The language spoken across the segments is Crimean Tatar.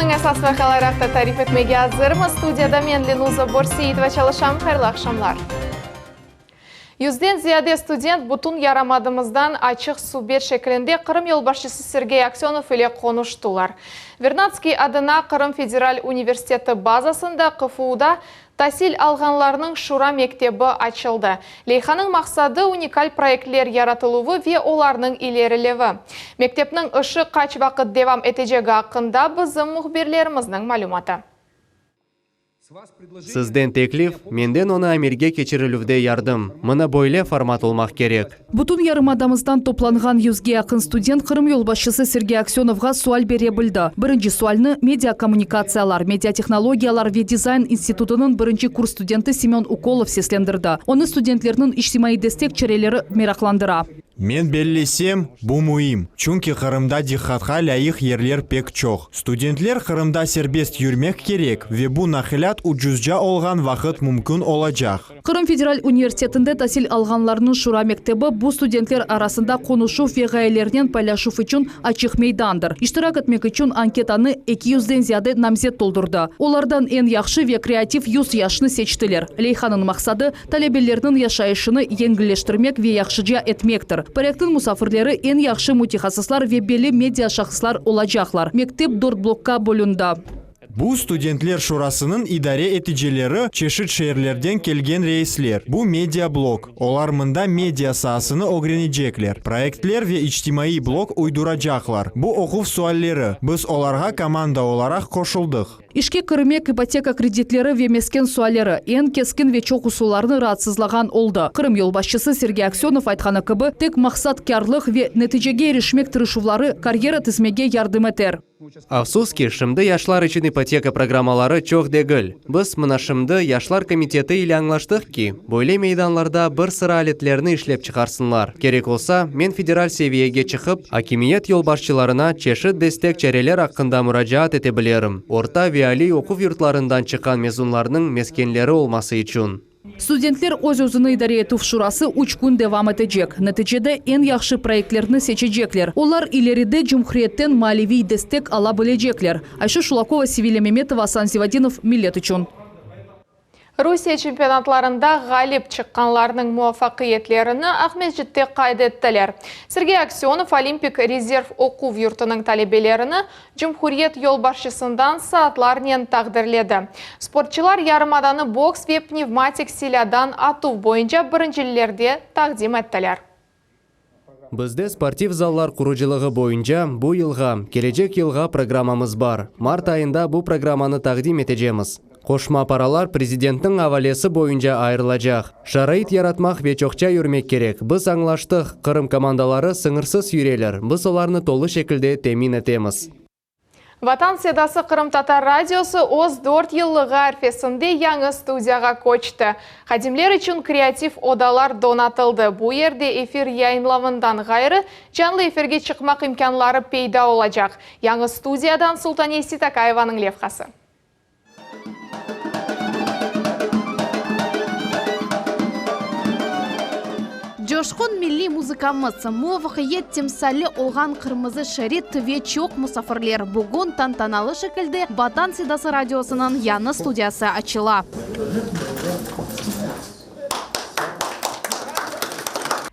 Künniñ esas vaqiaları aqta tarif etmege azırmız. Studiyada men, Lenuza Borseitova, çalışam. Hayırlı aqşamlar. Yüzden ziyade student bütün yaramadımızdan açıq subet şeklinde Qırım yolbaşçısı Sergey Aksönov ile qonuştılar. Vernadskiy adına Qırım federal universiteti bazasında QFUda Tasil alğanlarnıñ şura mektebi açıldı. Leyhanıñ maqsadı, unikal proyektler yaratıluvı ve olarnıñ ilerilevi. Mektepniñ işi qaç vaqıt devam etecegi aqqında bizim mühbirlerimizniñ malümatı. Sizden teklif, menden onı amelge keçirilüvde yardım. Mına böyle format olmaq kerek. Bütün yarımadamızdan toplanğan yüzge yaqın student Qırım yolbaşçısı Sergey Aksönovğa sual bere bildi. Birinci sualni Mediakommunikatsiyalar, mediatehnologiyalar ve dizayn institutınıñ birinci kurs studenti Semön Ukolov seslendirdi. Onı studentlerniñ içtimaiy destek çareleri meraqlandıra. Men bellesem, bu müim, çünki Qırımda diqqatqa lâyıq yerler pek çoq. Studentler Qırımda serbest yürmek kerek ve bu naqilât ucuzca olğan vaqıt mümkün olacaq. Qırım federal universitetinde tasil alğanlarnıñ şura mektebi bu studentler arasında qonuşuv ve ğayelernen paylaşuv içün açıq meydandır. İştirak etmek içün anketanı eki yüzden ziyade namzet toldurdı. Olardan eñ yahşı ve kreativ yüz yaşnı seçtiler. Leyhanıñ maqsadı, talebelerniñ yaşayışını yengilleştirmek ve yahşıca etmektir. Proyektniñ musafirleri eñ yahşı mütehassıslar ve belli media şahıslar olacaqlar. Mektep dört blokqa bölündi. Bu, Studentler şurasınıñ idare eticileri, çeşit şeerlerden kelgen reisler. Bu media blok, olar mında media saasını ögrenecekler, proyektler ve içtimaiy blok uyduracaqlar. Bu oquv sualleri, biz olarğa komanda olaraq qoşuldıq. İşke kirmek, ipoteka kreditleri ve mesken sualleri, eñ keskin ve çoqusularnı raatsızlağan oldı. Qırım yolbaşçısı Sergey Aksönov aytqanı kibi, tek maqsatkârlıq ve neticege irişmek tırışuvları karyera tizmege yardım eter. Afsus ki, şimdi yaşlar içün ipoteka programmaları çoq degil. Biz mına şimdi Yaşlar komiteti ile añlaştıq ki, böyle meydanlarda bir sıra aletlerni işlep çıqarsınlar. Kerek olsa, men federal seviyege çıqıp, akimiyet yolbaşçılarına çeşit destek çareler aqqında muracaat ete bilerim, orta ve aliy oquv yurtlarından çıqqan mezunlarnıñ meskenleri olması içün. Studentler öz-özüni idare etüv şurası üç kün devam etecek. Neticede eñ yahşı proyektlerni seçecekler. Olar ileride cumhuriyetten maliviy destek ala bilecekler. Ayşe Şulakova, Sevilya Memetova, Asan Zivadinov, Millet içün. Rusiye çempionatlarında ğalip çıqqanlarnıñ muvafaqiyetlerini Aqmescitte qayd ettiler. Sergey Aksönov Olimpik rezerv oquv yurtunıñ talebelerini Cumhuriyet yolbaşçısından saatlarnen taqdirledi. Sportçılar yarımadanı boks ve pnevmatik silâdan atuv boyunca birincilerde taqdim ettiler. Bizde sportiv zallar qurucılığı boyunca bu yılğa, kelecek yılğa programmamız bar. Mart ayında bu programmanı taqdim etecemiz. Qoşma paralar prezidentniñ avalesi boyunca ayırılacaq. Şarait yaratmaq ve çoqça yürmek kerek. Biz añlaştıq, Qırım komandaları sıñırsız yüreler, biz olarnı tolu şekilde temin etemiz. Vatan sedası qırımtatar radiosı öz dört yıllığı arfesinde yañı studiyağa köçti. Hadimler içün kreativ odalar donatıldı, bu yerde efir yayınlavından ğayrı, canlı efirge çıqmaq imkânları peyda olacaq. Yañı studiyadan Sultane Sitakayevanıñ levhası. Coşqun milliy muzıkamız, muvafaqiyet timsali olğan qırmızı şerit ve çoq musafirler, bugün tantanalı şekilde Vatan sedası radiosınıñ yañı studiyası açıla.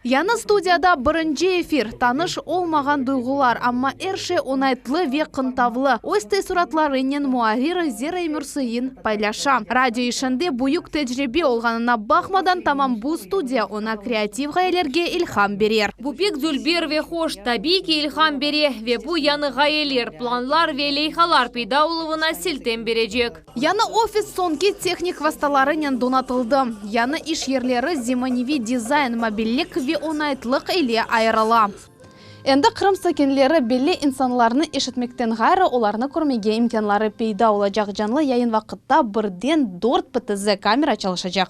Yañı studiyada birinci efir, tanış olmağan duyğular, amma er şey oñaytlı ve qıntavlı, öz teessuratlarınen muarrir Zera Emürsuin paylaşa. Radio işinde büyük tecribe olğanına baqmadan, tamam bu studiya oña kreativ ğayelerge ilham berer. Bu pek dülber ve hoş, tabiiy ki, ilham bere ve bu yañı ğayeler, planlar ve leyhalar peyda oluvına siltem berecek. Yañı ofis soñki tehnik vastalarınen donatıldı. Yañı iş yerleri zemaneviy dizayn, mobillik ve oñaytlıq ile ayırıla. Endi Qırım sakinleri belli insanlarnı eşitmekten ğayrı, olarnı körmege imkânları peyda olacaq, canlı yayın vaqıtta birden dört PTZ kamera çalışacaq.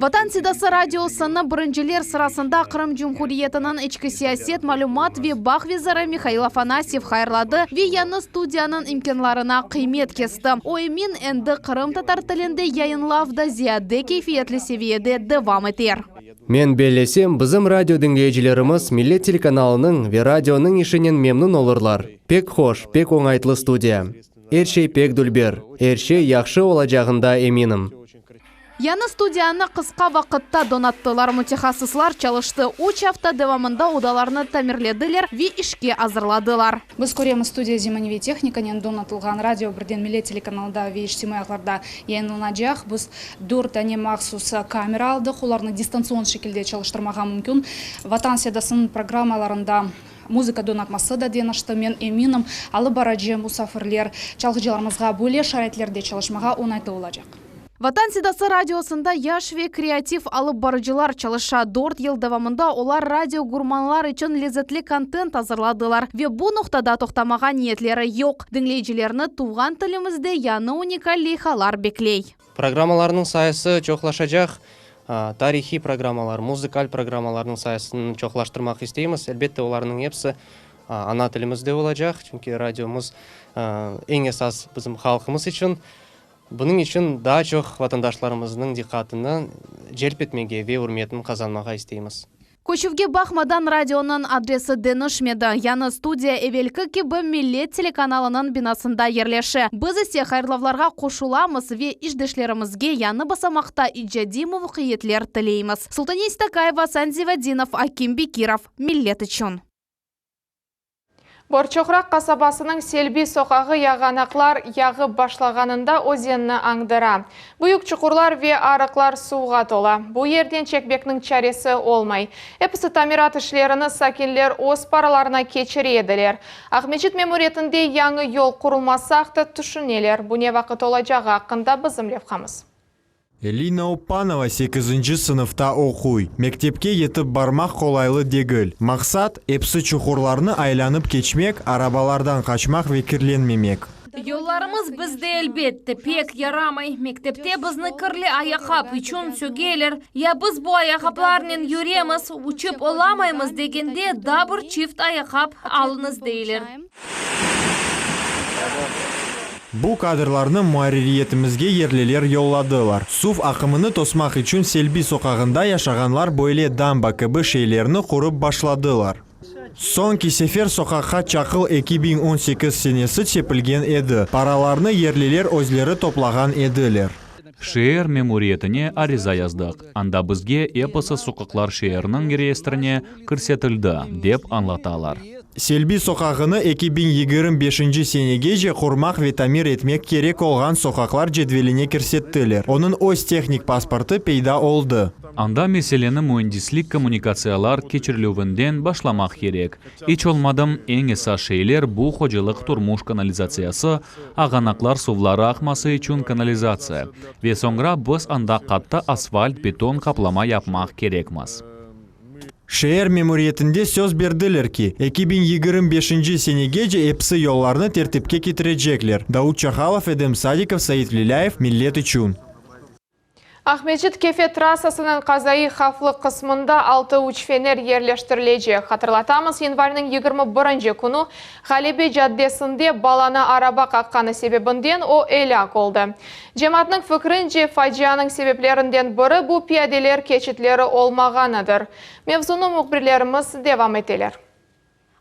Vatan sedası radiosını birinciler sırasında Qırım Cumhuriyetiniñ içki siyaset, malümat ve bağ veziri Mihail Afanasyev hayırladı ve yañı studiyanıñ imkânlarına qıymet kesti. O emin, endi qırımtatar tilinde yayınlav da ziyade keyfiyetli seviyede devam eter. Men bellesem, bizim radio diñleyicilerimiz Millet telekanalınıñ ve radionıñ işinen memnün olurlar. Pek hoş, pek oñaytlı studiya. Er şey pek dülber, er şey yahşı olacağında eminim. Yañı studiyanı qısqa vaqıtta donattılar. Mütehassıslar çalıştı, üç afta devamında odalarnı tamirlediler ve işke azırladılar. Biz köremiz, studiya zemaneviy tehnikanen donatılğan, radio birden Millet telekanalında ve içtimaiy ağlarda yayınlanacaq. Biz dört dane mahsus kamera aldıq, olarnı distantsion şekilde çalıştırmağa mümkün. Vatan sedasınıñ programmalarında muzıka donatması da deñişti. Men eminim, alıp barıcı, musafirler, çalğıcılarımızğa böyle şaraitlerde çalışmağa oñaytlı olacaq. Vatan sedası radiosında yaş ve kreativ alıp barıcılar çalışa. Dört yıl devamında olar radio gurmanlar içün lezetli kontent azırladılar ve bu noqtada toqtamağa niyetleri yoq. Diñleyicilerni tuvğan tilimizde yañı unikal leyhalar bekley. Programmalarnıñ sayısı çoqlaşacaq. Tarihiy programmalar, muzıkal programmalarnıñ sayısını çoqlaştırmaq isteymiz. Elbette, olarnıñ episi ana tilimizde olacaq, çünki radiomız eñ esas bizim halqımız içün. Bunıñ içün daa çoq vatandaşlarımıznıñ diqqatını celp etmege ve ürmetini qazanmağa isteymiz. Köçüvge baqmadan radionıñ adresi deñişmedi. Yañı studiya evelki kibi Millet telekanalınıñ binasında yerleşe. Biz ise hayırlavlarğa qoşulamız ve işdeşlerimizge yañı basamaqta icadiy muvafaqiyetler tileymiz. Sultaniye Stakayeva, Asan Zivadinov, Akim Bekirov, Millet içün. Borçoqraq qasabasınıñ Selbi soqağı yağanaqlar yağıp başlağanında özenni añdıra. Büyük çuqurlar ve arıqlar suvğa tola. Bu yerden çekmekniñ çaresi olmay. Episi tamirat işlerini sakinler öz paralarına keçire ediler. Aqmescit memuriyetinde yañı yol qurulması aqta tüşüneler. Bu ne vaqıt olacağı aqqında bizim levhamız. Elina Oppanova sekizinci sınıfta oquy. Mektepke yetip barmaq qolaylı degil. Maqsat, episi çuqurlarnı aylanıp keçmek, arabalardan qaçmaq ve kirlenmemek. Yollarımız bizde, elbette, pek yaramay. Mektepte bizni kirli ayaqqap içün sögeler. Ya biz bu ayaqqaplarnen yüremiz, uçıp olamaymız degende, daa bir çift ayaqqap alıñız deyler. Bu kadrlarnı muarririyetimizge yerliler yolladılar. Suv aqımını tosmaq içün Selbi soqağında yaşağanlar böyle damba kibi şeylerni qurıp başladılar. Soñki sefer soqaqqa çaqıl 2018 senesi sepilgen edi. Paralarnı yerliler özleri toplağan ediler. Şeer memuriyetine ariza yazdıq, anda bizge episi soqaqlar şeerniñ reyestrine kirsetildi, dep añlatalar. Selbi soqağını 2025 senegece qurmaq ve tamir etmek kerek olğan soqaqlar cedveline kirsettiler. Onıñ öz tehnik pasportı peyda oldı. Anda meseleni müendislik kommunikatsiyalar keçirilüvinden başlamaq kerek. İç olmadım, eñ esas şeyler bu hocalıq-turmuş kanalizatsiyası, ağanaqlar suvları aqması içün kanalizatsiya. Ve soñra biz anda qattı asfalt, beton qaplama yapmaq kerekmiz. Şeer memuriyetinde söz berdiler ki, 2025 senegece episi yollarnı tertipke ketirecekler. Davut Çahalov, Edem Sadikov, Said Velilâyev, Millet içün. Aqmescit-Kefe trassasınıñ qazaiy havflı qısmında altı üç fener yerleştirilecek. Hatırlatamız, yanvarniñ 21 künü Ğalebe caddesinde balanı araba qaqqanı sebebinden o elâk oldı. Cemaatnıñ fikrince, facianıñ sebeplerinden biri bu piyadeler keçitleri olmağanıdır. Mevzunı mühbirlerimiz devam eteler.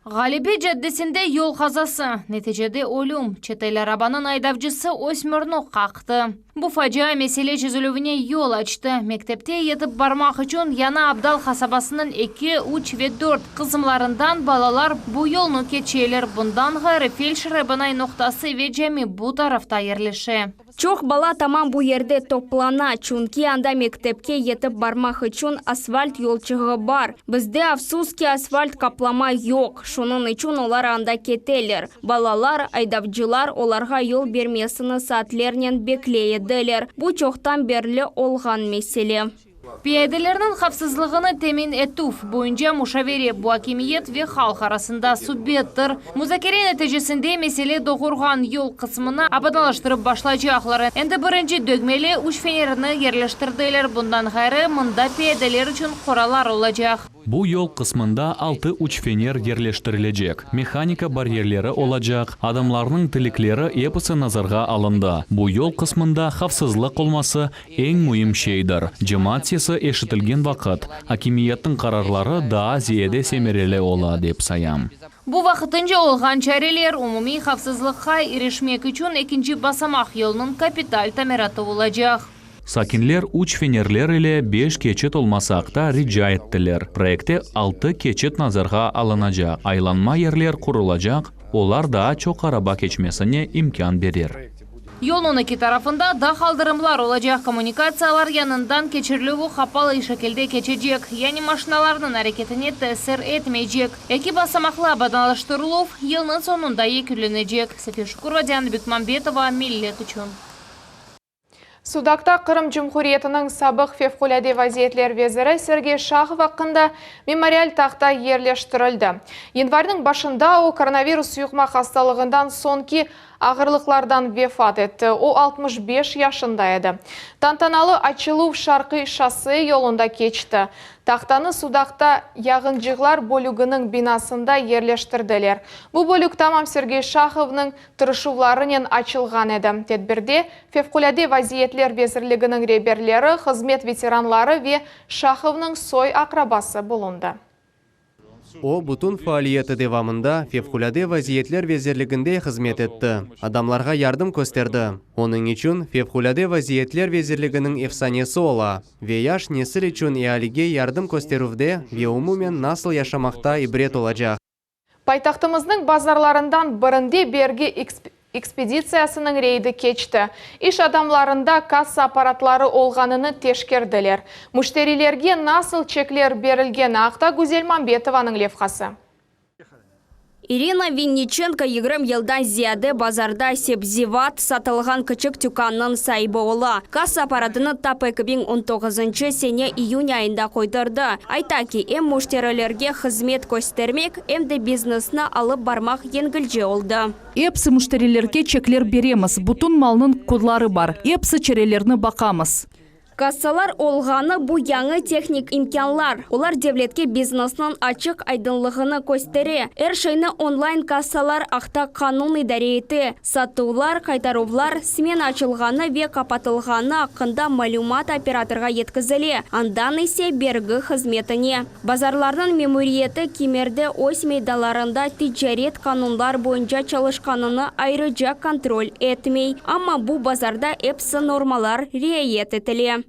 Ğalebe caddesinde yol qazası, neticede ölüm, çetel arabanıñ aydavcısı ösmürni qaqtı. Bu facia mesele çezilüvine yol açtı. Mektepte yetip barmaq içün Yañı Abdal qasabasınıñ eki, üç ve dört qısımlarından balalar bu yolnı keçeler. Bundan ğayrı, feldşer-ebanay noqtası ve cami bu tarafta yerleşe. Çoq bala tamam bu yerde toplana, çünki anda mektepke yetip barmaq içün asfalt yolçığı bar. Bizde, afsus ki, asfalt qaplama yoq, şunıñ içün olar anda keteler. Balalar, aydavcılar olarğa yol bermesini saatlernen bekley ediler. Bu çoqtan berli olğan mesele. Piyadelerniñ havfsızlığını temin etüv boyunca muşavere, bu akimiyet ve halq arasında subettir. Muzakere neticesinde mesele doğurğan yol qısmını abadanlaştırıp başlaycaqlar. Endi birinci dögmeli üç fenerini yerleştirdiler, bundan ğayrı, mında piyadeler içün qoralar olacaq. Bu yol qısmında altı uçfener yerleştirilecek, mehanika baryerleri olacaq, adamlarnıñ tilekleri episi nazarğa alındı. Bu yol qısmında havfsızlıq olması eñ müim şeydir. Cemaat sesi eşitilgen vaqıt, akimiyetniñ qararları daa ziyade semereli ola, dep sayam. Bu vaqtınca olğan çareler, umumiy havfsızlıqqa irişmek içün ekinci basamaq yolnıñ kapital tamiratı olacaq. Sakinler üç fenerler ile beş keçit olması aqta rica ettiler. Proyektte altı keçit nazarğa alınacaq, aylanma yerler qurulacaq, olar daa çoq araba keçmesine imkân berer. Yolnıñ eki tarafında da qaldırımlar olacaq, kommunikatsiyalar yanından keçirilüvi qapalı şekilde keçecek, yani maşinalarnıñ areketine tesir etmeycek. Eki basamaqlı abadanlaştırıluv yılnıñ soñunda yekünlenecek. Safiye Şukurova, Diana Bekmambetova, Millet içün. Sudaqta Qırım Cumhuriyetiniñ sabıq Fevqulâde vaziyetler veziri Sergey Şahov aqqında memorial tahta yerleştirildi. Yanvarniñ başında o, koronavirus yuqma hastalığından soñki ağırlıqlardan vefat etti. O, 65 yaşında edi. Tantanalı açıluv Şarqiy şosse yolunda keçti. Tahtanı Sudaqta yağıncıqlar bölüginiñ binasında yerleştirdiler. Bu bölük tamam Sergey Şahovnıñ tırışuvlarınen açılğan edi. Tedbirde Fevqulâde vaziyetler vezirliginiñ reberleri, hızmet veteranları ve Şahovnıñ soy-aqrabası bulundı. O, bütün faaliyeti devamında Fevqulâde vaziyetler vezirliginde hızmet etti, adamlarğa yardım kösterdi. Onıñ içün Fevqulâde vaziyetler vezirliginiñ efsanesi ola ve yaş nesil içün ealige yardım kösterüvde ve umumen nasıl yaşamaqta ibret olacaq. Paytahtımıznıñ bazarlarından birinde bergi ekspeditsiyasınıñ reydi keçti. İş adamlarında kassa apparatları olğanını teşkerdiler. Müşterilerge nasıl çekler berilgeni aqta Güzel Mambetovanıñ levhası. İrina Vinniçenko 20 yıldan ziyade bazarda sebzevat satılğan kiçik tükânnıñ saibi ola. Kassa apparatını tap 2019-ncı sene iyün ayında qoydırdı. Ayta ki, em müşterilerge hızmet köstermek, em de biznesni alıp barmaq yengilce oldı. Episi müşterilerge çekler beremiz, bütün malnıñ kodları bar, episi çerelerni baqamız. Kassalar olğanı bu yañı tehnik imkânlar. Olar devletke biznesniñ açıq-aydınlığını köstere. Er şeyni onlayn kassalar aqta qanun idare ete. Satuvlar, qaytaruvlar, smena açılğanı ve qapatılğanı aqqında malümat operatorğa yetkizile, andan ise bergi hızmetine. Bazarlarnıñ memuriyeti kimerde öz meydanlarında ticaret qanunlar boyunca çalışqanını ayrıca kontrol etmey. Amma bu bazarda episi normalar riayet etile.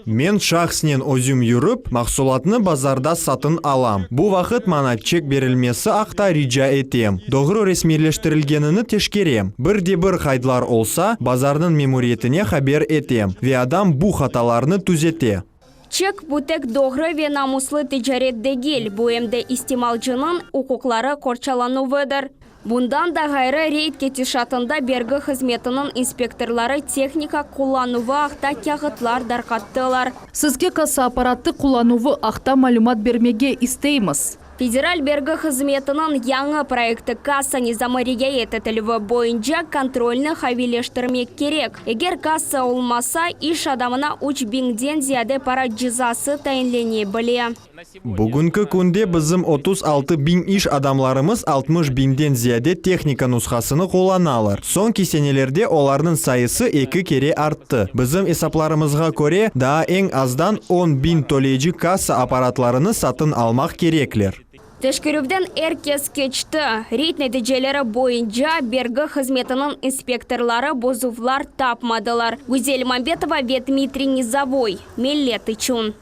Men şahsnen özüm yürip, mahsulatnı bazarda satın alam. Bu vaqıt maña çek berilmesi aqta rica etem. Doğru resmiyleştirilgenini teşkerem. Bir de bir qaydlar olsa, bazarnıñ memuriyetine haber etem ve adam bu hatalarnı tüzete. Çek, bu tek doğru ve namuslı ticaret degil, bu em de istimalcınıñ uquqları qorçalanuvıdır. Bundan da ğayrı, reyd ketişatında bergi hızmetiniñ inspektorları tehnika qullanuvı aqta kâğıtlar darqattılar. Sizge kassa apparatı qullanuvı aqta malümat bermege isteymiz. Federal bergi hızmetiniñ yañı proyekti kassa nizamı riayet etilüvi boyunca kontrolni qaviyleştirmek kerek. Eger kassa olmasa, iş adamına üç biñden ziyade para cezası tayinlene bile. Bugünki künde bizim 36 biñ iş adamlarımız 60 biñden ziyade tehnika nushasını qullanalar. Soñki senelerde olarnıñ sayısı eki kere arttı. Bizim esaplarımızğa köre, daa eñ azdan on biñ töleyici kassa apparatlarını satın almaq kerekler. Teşkerüvden er kes keçti. Reyd neticeleri boyunca bergi hızmetiniñ inspektorları bozuvlar tapmadılar. Güzel Mambetova ve Dmitriy Nizovoy, Millet içün.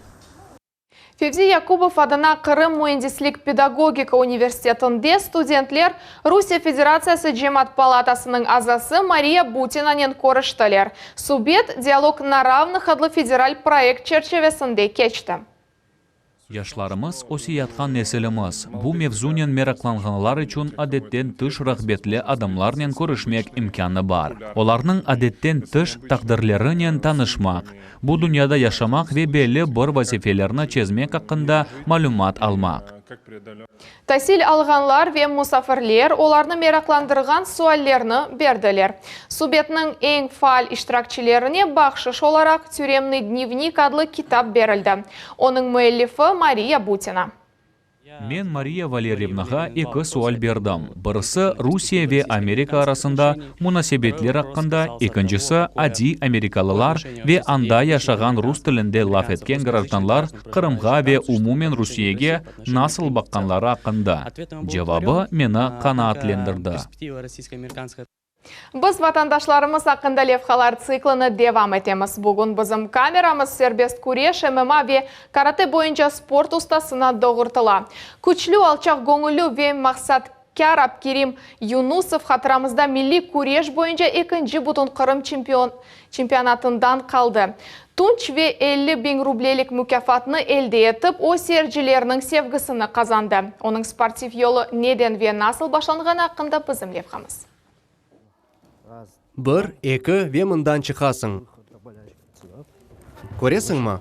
Fevzi Yakubov adına Qırım müendislik-pedagogika universitetinde studentler Rusiye Federatsiyası Cemaat palatasınıñ azası Mariya Butinanen körüştiler. Subet Dialog na ravnıh adlı federal proyekt çerçivesinde keçti. Yaşlarımız, öseyatqan nesilimiz, bu mevzunen meraqlanğanlar içün adetten tış rağbetli adamlarnen körüşmek imkânı bar. Olarnıñ adetten tış taqdirlerinen tanışmaq, bu dünyada yaşamaq ve belli bir vazifelerni çezmek aqqında malümat almaq. Tasil alğanlar ve musafirler olarnı meraqlandırğan suallerni berdiler. Subetniñ eñ faal iştirakçilerine bahşış olaraq Türemnıy dnevnik adlı kitap berildi. Onıñ müellifi Mariya Butina. Men Mariya Valeryevnağa eki sual berdim, birisi Rusiye ve Amerika arasında munasebetler aqqında, ekincisi, adiy amerikalılar ve anda yaşağan rus tilinde laf etken grajdanlar Qırımğa ve umumen Rusiyege nasıl baqqanları aqqında. Cevabı meni qanaatlendirdi. Biz vatandaşlarımız aqqında levhalar tsiklini devam etemiz. Bugün bizim kameramız serbest küreş, MMA ve karate boyunca sport ustasına doğurtıla. Küçlü, alçaqgöñüllü ve maqsatkâr Abkerim Yunusov hatıramızda milliy küreş boyunca ekinci Bütünqırım çempionatından qaldı. Tunç ve 50 biñ rublelik mukâfatnı elde etip, o seyircilerniñ sevgisini qazandı. Onıñ sportiv yolu neden ve nasıl başlanğanı aqqında bizim levhamız. Bir, eki ve mından çıqasıñ. Köresiñmi?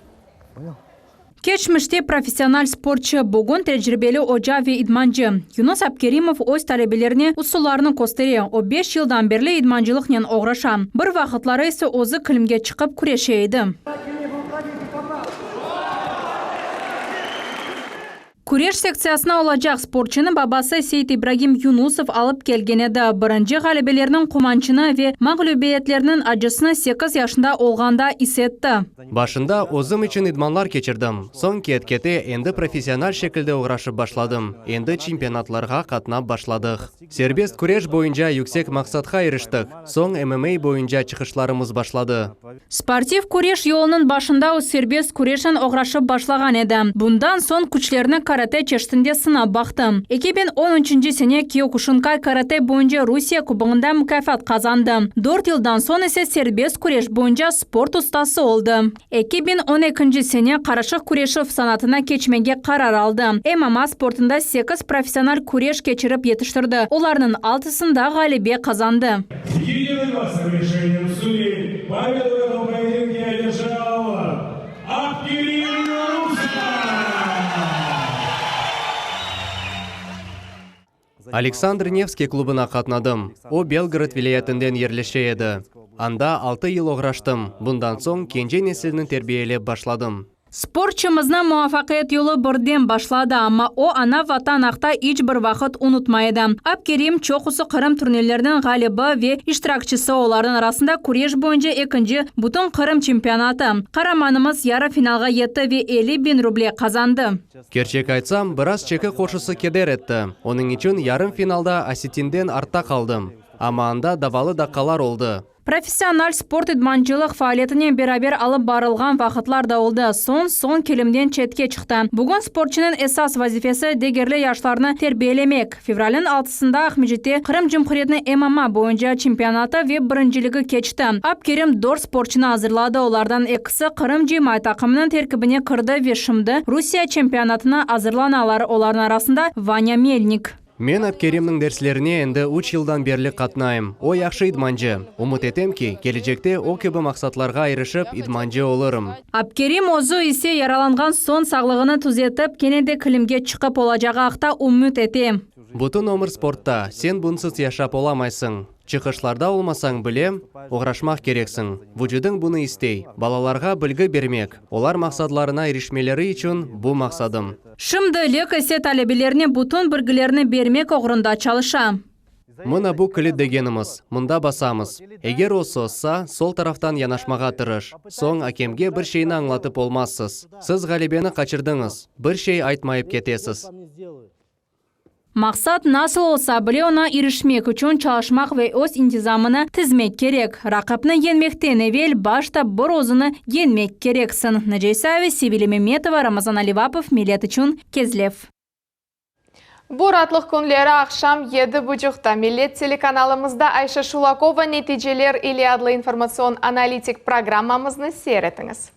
Keçmişte professional sportçı, bugün tecribeli oca ve idmancı. Yunus Abkerimov öz talebelerine usullarnı köstere. O beş yıldan berli idmancılıqnen oğraşa. Bir vaqıtları ise özü kilimge çıqıp küreşe edi. Küreş sektsiyasına olacaq sportçunı babası Seit İbragim Yunusov alıp kelgen edi. Birinci ğalebelerniñ quvançını ve mağlübiyetlerniñ acısını sekiz yaşında olğanda is etti. Başında özüm içün idmanlar keçirdim. Soñ ket-kete endi professional şekilde oğraşıp başladım. Endi çempionatlarğa qatnap başladıq. Serbest küreş boyunca yüksek maqsatqa iriştik. Soñ MMA boyunca çıqışlarımız başladı. Sportiv küreş yolunıñ başında o serbest küreşnen oğraşıp başlağan edi. Bundan soñ küçlerini karate çeşitinde sınap baqtı. 2013 sene Kiyokuşinkay karate boyunca Rusiye kubogında mukâfat qazandı. Dört yıldan soñ ise serbest küreş boyunca sport ustası oldı. 2012 sene qarışıq küreşüv sanatına keçmege qarar aldı. MMA sportında sekiz professional küreş keçirip yetiştirdi, olarnıñ altısında ğalebe qazandı. Единогласным решением судей победу в этом поединке одержал Абкерим Юнусов! Aleksandr Nevskiy klubına qatnadım. O Belgorod vilâyetinden yerleşe edi. Anda altı yıl oğraştım, bundan soñ kence nesilni terbiyelep başladım. Sportçımıznıñ muvafaqiyet yolu birden başladı, amma o ana-Vatan aqta iç bir vaqıt unutmay edi. Abkerim, çoqusı Qırım turnirleriniñ ğalibi ve iştirakçisi, olarnıñ arasında küreş boyunca ekinci Bütünqırım çempionatı. Qaramanımız yarı finalğa yetti ve 50 biñ ruble qazandı. Kerçek aytsam, biraz çeki qoşusı keder etti. Onıñ içün yarım finalda osetinden artta qaldım. Amma anda davalı daqqalar oldı. Professional sport idmancılıq faaliyetinen beraber alıp barılğan vaqıtlar da oldı. Soñ-soñ kilimden çetke çıqtı. Bugün sportçunıñ esas vazifesi, degerli yaşlarnı terbiyelemek. Fevralniñ altısında Aqmescitte Qırım Cumhuriyetiniñ MMA boyunca çempionatı ve birinciligi keçti. Abkerim dört sportçunı azırladı, olardan ekisi Qırım cıyma taqımınıñ terkibine kirdi ve şimdi Rusiye çempionatına azırlanalar, olarnıñ arasında Vanâ Melnik. Men Abkerimniñ derslerine endi üç yıldan berli qatnayım. O yahşı idmancı. Ümüt etem ki, kelecekte o kibi maqsatlarğa irişip, idmancı olurım. Abkerim özü ise yaralanğan soñ sağlığını tüzetip, kene de kilimge çıqıp olacağı aqta ümüt ete. Bütün ömür sportta, sen bunsız yaşap olamaysıñ. Çıqışlarda olmasañ bile, oğraşmaq kereksiñ. Vucudıñ bunı istey. Balalarğa bilgi bermek, olar maqsadlarına irişmeleri içün bu maqsadım. Şimdilik ise talebelerine bütün bilgilerni bermek oğrunda çalışa. Mına bu kilit degenimiz. Mında basamız. Eger o sozsa, sol taraftan yanaşmağa tırış. Soñ akemge bir şeyni añlatıp olmazsız. Siz ğalebeni qaçırdıñız. Bir şey aytmayıp ketesiz. Maqsat nasıl olsa bile oña irişmek içün çalışmaq ve öz intizamını tizmek kerek. Raqipni yeñmekten evel başta bir özüni yeñmek kereksiñ. Naciye İsayeva, Sevilya Memetova, Ramazan Alivapov, Millet içün, Kezlev. Bu raatlıq künleri aqşam yedi buçuqta Millet telekanalımızda Ayşe Şulakova Neticeler ile adlı informatsion-analitik programmamıznı seyir etiñiz.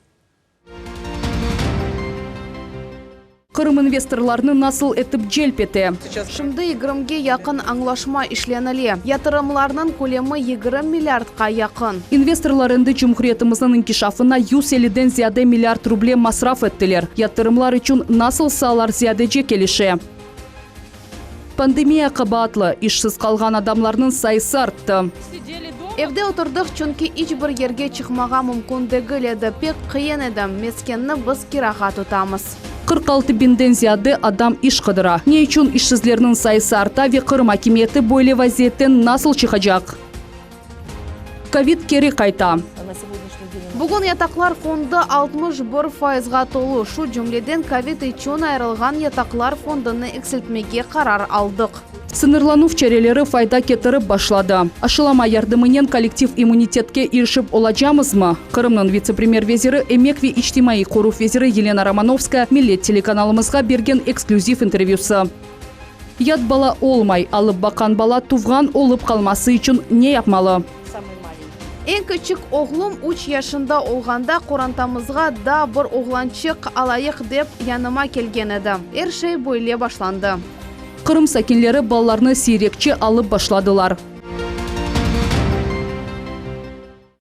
Qırım investorlarnı nasıl etip celp ete? Şimdi yigirmige yaqın añlaşma işlenile, yatırımlarnıñ kölemi 20 milliardqa yaqın. İnvestorlar endi cumhuriyetimizniñ inkişafına 150-den ziyade milliard ruble masraf ettiler. Yatırımlar içün nasıl saalar ziyadece kelişe? Pandemiya qabaatlı, işsiz qalğan adamlarnıñ sayısı arttı. Evde oturdıq, çünki iç bir yerge çıqmağa mümkün degil edi, pek qıyın edi. Meskenni biz kirağa tutamız. 46 biñden ziyade adam iş qıdıra. Ne içün işsizlerniñ sayısı arta ve Qırım akimiyeti böyle vaziyetten nasıl çıqacaq? Kovid keri qayta. Bugün yataqlar fondu 61 fayızğa tolu, şu cümleden kovid içün ayırılğan yataqlar fondunı eksiltmege qarar aldıq. Sıñırlanuv çareleri fayda ketirip başladı. Aşılama yardımınen kollektiv immunitetke irişip olacamızmı? Qırımnıñ vitse-premyer veziri, emek ve içtimaiy qoruv veziri Yelena Romanovskaya Millet telekanalımızğa bergen eksklüziv intervyüsı. Yat bala olmay, alıp baqqan bala tuvğan olıp qalması içün ne yapmalı? Eñ kiçik oğlum üç yaşında olğanda qorantamızğa daa bir oğlançıq alayıq dep yanıma kelgen edi. Er şey böyle başlandı. Qırım sakinleri balalarnı siyrekçe alıp başladılar.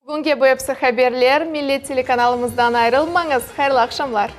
Bugünge bu episi haberler. Millet telekanalımızdan ayrılmañız. Hayırlı aqşamlar!